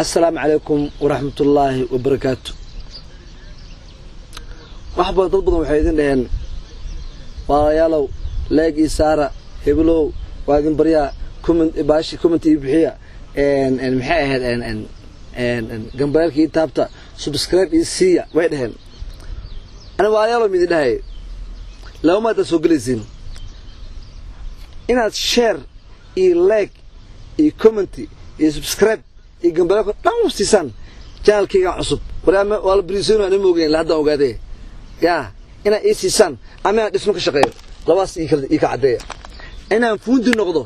Assalaamu calaykum waraxmatullaahi wabarakaatu. Wax badan, dad badan waxay idin dhaheen: "Walaalayaalow, like ii saara, hebelow, waa idin baryaa, comment baashi, comment ii bixiya." Maxay ahayd? Gambaleelka ii taabta, subscribe ii siiya, way dhaheen. Ani, walaalayaalow, midin dhahay laba maadaad soo gelaysiin inaad share iyo like iyo comment iyo subscribe iyo gambaleelka dhan u siisaan channelkaygan cusub. Waa la beriisoono, ani ma ogeyn la haddaan ogaadee yaa inaad ii siisaan ama inaan dhismo ka shaqeeyo. Labadaas ii ka caddeeya. Inaan fuundi noqdo,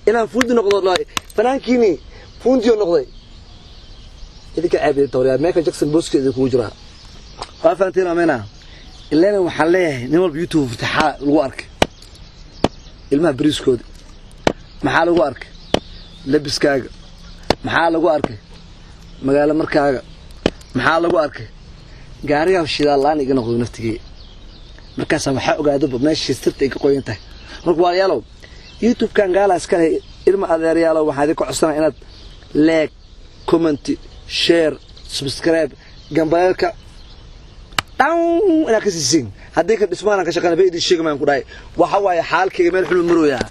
inaan fuundi noqdo, fanaankiini fuundiyo noqday, idinka ceeb idin tawriyaa. Michael Jackson booskeeda kugu jiraa, waa fahanteen amena. Ilaan waxaan leeyahay, nin walba YouTube furtay, lagu arkay ilmaha beriiskooda, maxaa lagu arkay labiskaaga, maxaa lagu arkay magaalo markaaga, maxaa lagu arkay gaarigaa shidaal la-aan iga noqdo naftigey. Markaasaa waxaa ogaadaba meeshii sirta ay ka qoyan tahay. Marka walaalayaalow, YouTube-kan gaala iskale, ilma adeeryaalow, waxaa idinka codsanaya inaad like, comment, share, subscribe, gambaleelka dhan inaad ka siisiin. Haddii ka dhismaanaan ka shaqeyna ba idin sheegi maan ku dhahay. Waxa waaye, xaalkayga meel xun marooyaa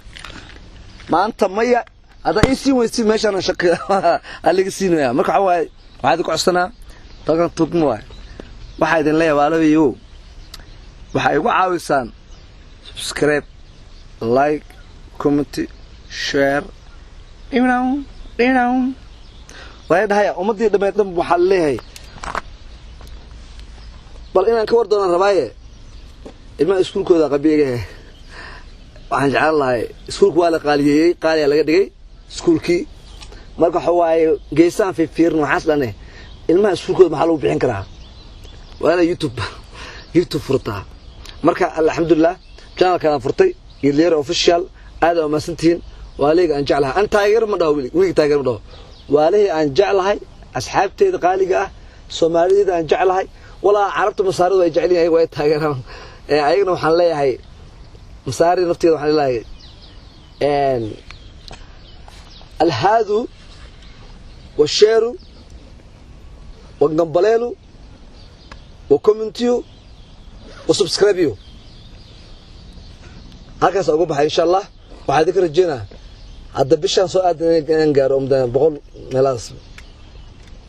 maanta. Maya, haddaa ii siin weysi, meeshaan shaqa aa laga siinaya. Marka waxa waaye, waxaa idinka codsanaa dalkan tugma waaye. Waxaa idin leeyahay, waalabayow, waxaa igu caawisaan subscribe, like, comment, share. Dhinaw dhinaw waay dhahaya ummaddii dhammeed dhan. Waxaa leeyahay, bal inaan ka war doonaan rabaaye ilmaha iskuulkooda qabiigahe. Waxaan jeclaan lahay, iskuulka waa la qaaliyeeyey, qaaliyaa laga dhigay iskuulkii. Marka waxa waaye, geesaan fiirfiirin, waxaas dhane ilmaha iskuulkooda maxaa lagu bixin karaa? Waa inaa YouTube furtaa. Marka alxamdulilah, channelkaan furtay, Iidle Official. Aad aa umahadsantihiin. Waalihii aan jeclahay, an taageero ma dhaho, weli weliga taageero ma dhaho. Waalihii aan jeclahay, asxaabteeda qaaliga ah, Soomaalideeda aan jeclahay, walaa Carabta, Masaaridu ay jecel yihiin, way taageeraan. Ayagana waxaan leeyahay, Masaari nafteeda waxaan leeyahay: alhaadu washeeru wagambaleelu wa commentiyu wa subscribe. Halkaas ugu baxay, insha Allah. Waxaa idinka rajeynaa hadda bishaan soo aadan inaan gaaro 100 meelahaas.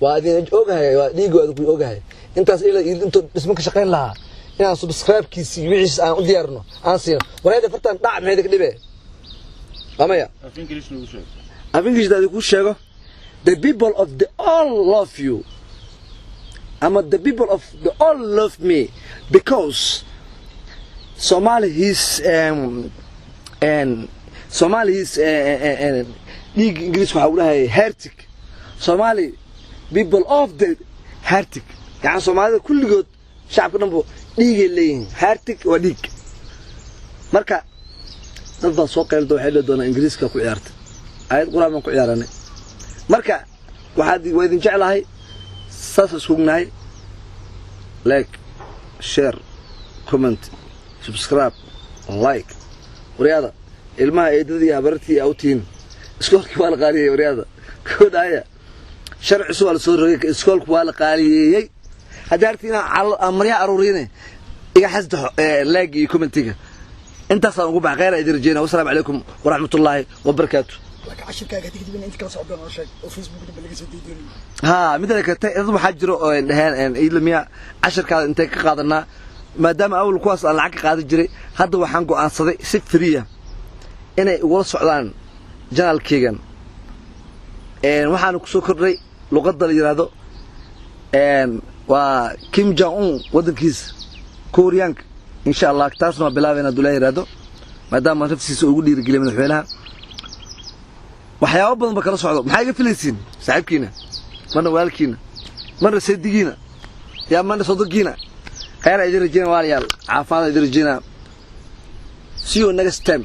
Waa idin ogahay, waa dhiigo idinku ogahay. Intaas ila intuu dhismo ka shaqayn lahaa, inaan subscribe-kiisi iyo wixiis aan u diyaarino, aan siino. Wareeda fartan dhac, maxay idinka dhibe? Amaya. Af English nagu sheeg. Af English daadi ku sheego: the people of the all love you, ama the people of the all love me, because Somali his and Somali his dhiig. Ingiriis waxa uu dhahay heartic. Somali people of the heartic, yani Soomaalida kulligood, shacabka dhan bu dhiigay leeyihiin. Heartic waa dhiig. Marka dad baa soo qaylda, waxay dhihi doonaa Ingiriiska ku ciyaartay, aayad Qur-aan baan ku ciyaaranay. Marka waxaad waa idin jeclahay, saas isugnahay. Like, share, comment, subscribe, like. Waryaada, ilmaha eedadii habartii awtiin, iskoolkii waa la qaaliyey. Waryaada koodhaaya, sharci cusub waa la soo rogay, iskoolku waa la qaaliyeeyey. Haddii arti inaan maryaha aruuriyne, iga xasdaxo like iyo commentiga. Intaasaan ugu bax. Khayr idin rajeynaa. Wasalaamu calaykum waraxmatullaahi wabarakaatu. Laakiin cashirkaaga kadib in inta kala socdaan oo sheeg oo Facebook dambe laga soo diidoonin. Haa, midda kale, dad waxaa jiro oo ay dhaheen: "Iidle miya, cashirkaada intay ka qaadanaa?" Maadaama awal kuwaas aan lacag ka qaadan jiray, hadda waxaan go'aansaday si free ah inay igula socdaan channelkeygan. Waxaana kusoo kordhay luqadda la yidhaahdo waa Kim Jong Un, waddankiisa Koreyaanka. Insha Allah taasna waa bilaabayna hadduu Ilaah yidhaahdo, maadaama naftiisa ugu dhiirigeliyay madaxweynaha. Waxyaabo badan ba kala socdo. Maxaa iga filaysiin? Saaxiibkiina marna, walaalkiina marna, seedigiina yaa marna, sodogiina. Khayr idin rajeynaa, walaalayaal, caafimaad idin rajeynaa. See you next time.